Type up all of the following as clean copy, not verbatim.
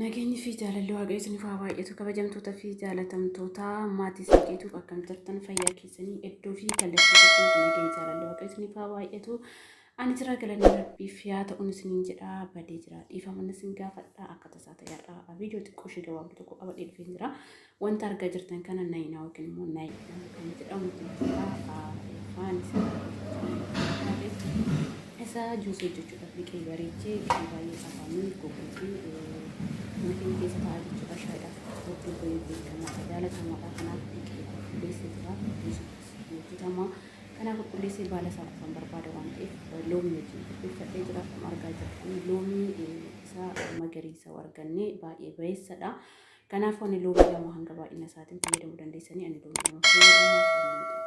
Nageenyi fi jaalalli Waaqayyo isiniif haa baay'atu. Kabajamtoota fi jaalatamtoota maatii Sinqeetuuf, akkam jirtan? Fayyaa keessanii? Iddoo fi kallattii jirtanitti nageenyi jaalalli Waaqayyo isiniif haa baay'atu. Ani jira, galanni Rabbiif yaa ta'uun isiniin jedha. Badee jira, dhiifama isin gaafadha. Akka tasaa ta'e har'a viidiyoo xiqqoo ishee gabaabduu tokko qabadhee dhufee jira. Wanta argaa jirtan kana naayinaa yookiin immoo naayinaa kan jedhamu jechuudha. Afaan isaa isa juusii hojjechuudhaaf dhiqee bareechee, dhiqee baay'ee afaanii goguufi mana keenya keessa taa'aa jechuudha. Shaayiidhaaf hedduu baay'ee beekamaadha, jaalatamaadha. Kanaaf dhiqee qulqulleessee jira. Juusii hojjetama. Kanaaf qulqulleessee baala isaa qofaan barbaada waan ta'eef loomii wajjin qopheeffadhee jira. Akkuma argaa jirtan loomii isaa magariisa argannee baay'ee bayeessadha. Kanaaf ani loomii 2 hanga baay'ina isaatiin fayyadamuu dandeessanii, ani loomii 2 fayyadama.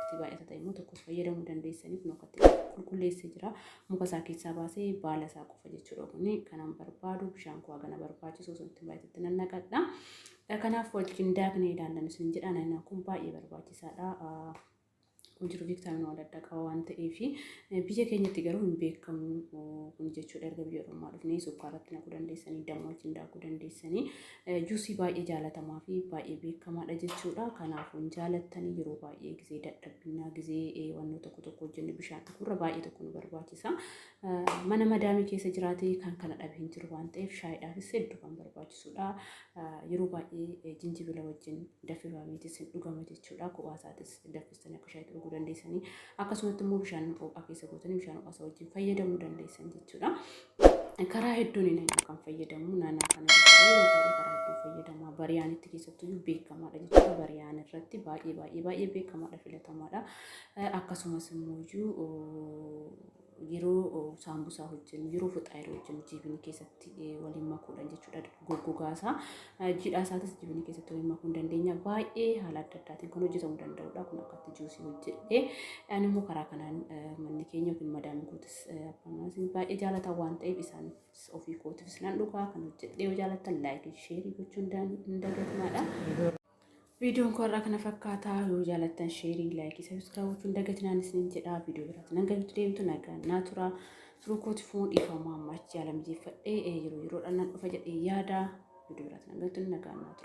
Itti baay'ata ta'e immoo tokkos fayyadamuu dandeessanii. Kun akkatti qulqulleessee jira. Muka isaa keessaa baasee baala isaa qofa jechuudha. Kuni kanan barbaadu bishaan koo hagana barbaachisu osoo itti baay'atatti nan naqadha. Kanaaf wajjin daaknee ilaallan isin jedha. Naannoo kun baay'ee barbaachisaadha. Kun jiru viitaaminii adda addaa qaba waan ta'eef, biyya keenyatti garuu hin beekamu kun jechuudha. Erga biyya ormaa dhufnee sukkaaratti naquu dandeessanii, damma wajjin daakuu dandeessanii, juusii baay'ee jaalatamaa fi baay'ee beekamaadha jechuudha. Kanaafuu hin jaalattanii, yeroo baay'ee gizee dadhabbinaa, gizee wannoo tokko tokko hojjennu bishaan dhuguurra baay'ee tokko nu barbaachisa. Mana madaamii keessa jiraatee kan kana dhabe hin jiru waan ta'eef, shaayiidhaafis hedduu kan barbaachisudha. Yeroo baay'ee jinjibila wajjin danfifameetis hin dhugama jechuudha. Kophaa isaatis danfistanii akka shaayiitti dhuguu dandeessanii. Akkasumatti immoo bishaan ho'aa keessa gootanii bishaan ho'aa isa wajjin fayyadamuu dandeessan jechuudha. Karaa hedduun inni kan fayyadamu naannoo kana jechuudha. Yeroo baay'ee karaa hedduu fayyadama. Bariyaanitti keessattuu beekamaadha jechuudha. Bariyaan irratti baay'ee baay'ee baay'ee beekamaadha, filatamaadha. Akkasumas immoo yeroo saambusaa hojjennu, yeroo fixaa yeroo hojjennu jiibinii keessatti waliin makuudhaan jechuudha. Goggogaasaa jiidhaa isaatis jiibinii keessatti waliin makuu hin dandeenya. Baay'ee haala adda addaatiin kan hojjetamuu danda'udha. Kun akkatti juusii hojjedhee, ani immoo karaa kanaan manni keenya yookiin madaamiin kootis abbaan manaas baay'ee jaalatan waan ta'eef, isaan ofii kootifis nan dhugaa. Kan hojjedhee yoo jaalattan like, share gochuun hin dagatinaadha. Viidiyoon koo har'aa kana fakkaataa. Yoo jaalattan share, like, subscribe gochuun dagatinaan isiniin jedha. Viidiyoo biraatti nan galitti deemtu nagaan naa tura. Turuu kooti foon dhiifamaa, amma achi yaala mijeeffadhee yeroo yeroodhaan nan dhufa jedhee yaada. Viidiyoo biraatti nan galitti nagaan naa tura.